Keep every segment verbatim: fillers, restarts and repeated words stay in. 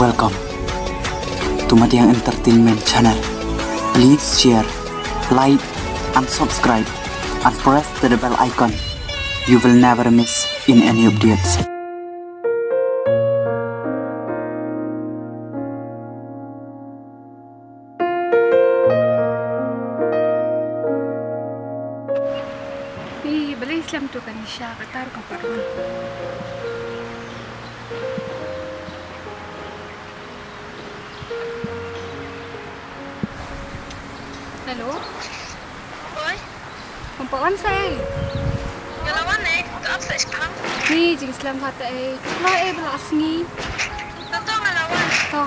Welcome to Madiang Entertainment Channel. Please share, like, and subscribe, and press the bell icon. You will never miss in any updates. Ih, balei slem tu ka Nisha, ka tar ka parman. Hello. Oi. Ngam pat wan sei. Nga la wan eh, ka ap sa shipang. Ni jingslem ha te eh. Kla eh bla sngi. Tato nga la wan. To.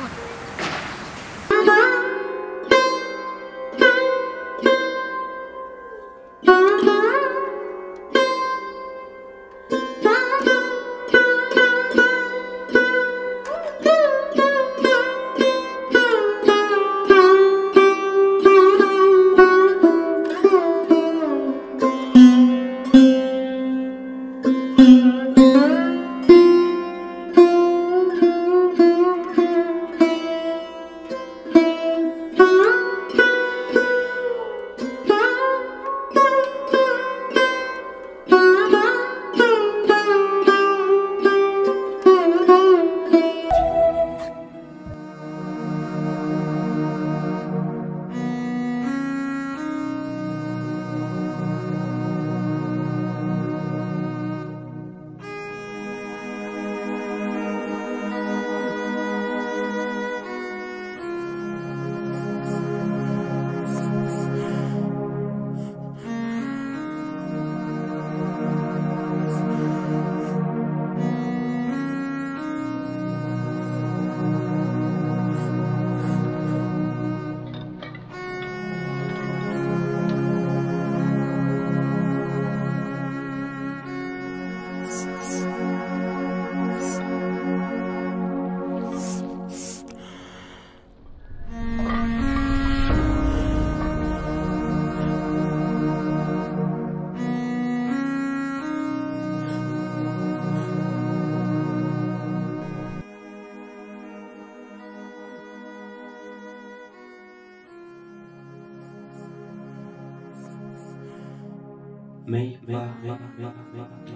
Mei, pa,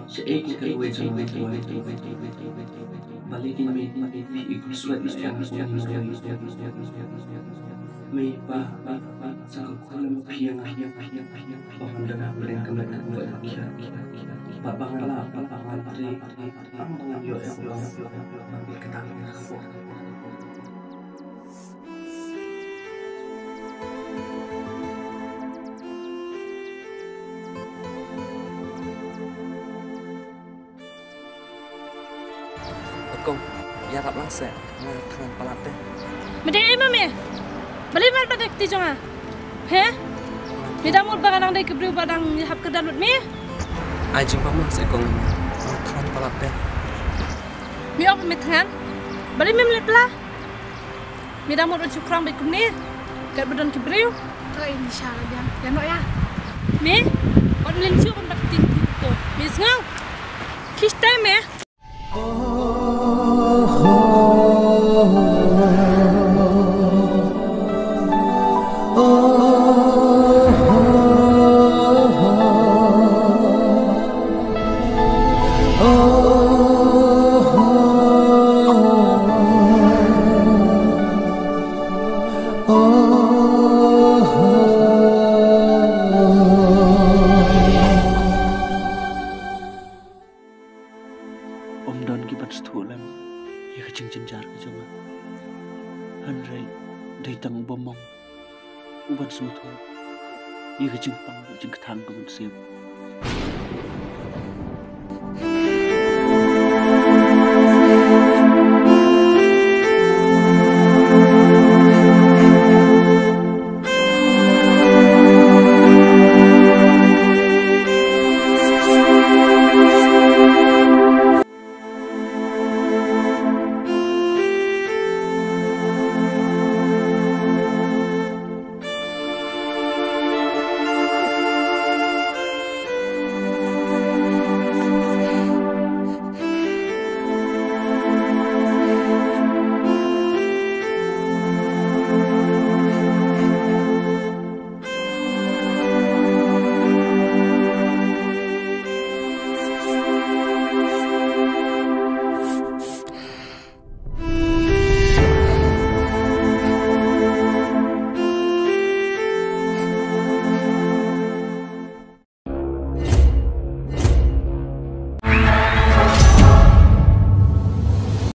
shaei ka kawei jong mei, balei kin mei, mei, i khuslai i sngewbha. Mei, pa, sa ka khun lam phi ïa nga, ba ngan da na pyrshah ka met ka kawei ka khia, ba ba ngan lah, ba ba ngan trei, ba ba ngan ïoh ïa ka bang, ba ngan ïoh ïa ka bang. Kong, ïarap lang seh, nga thngan palat te. Me dei ei ma me? Balei mar pat da kti jong nga? He? Me da mut ba nga dang dei ki briew ba dang hap kyrdan lut me? Ai jingpang lang seh kong, nga thngan palat te. Me ong me thngan? Balei mem leh pla? Me da mut ban shu khrong bad kumne. Kat ba don ki briew. To ei Nisha la biang. Ïa noh ïa. Me? Ot lynti ban bat tin tin to. Me sngew. Kis te me. Ym don ki ban sngewthuh lem ïa ka jingjynjar ka jong nga. Hynrei dei tang u ba mong u ban sngewthuh ïa ka jingpang jingkthang ka mynsiem.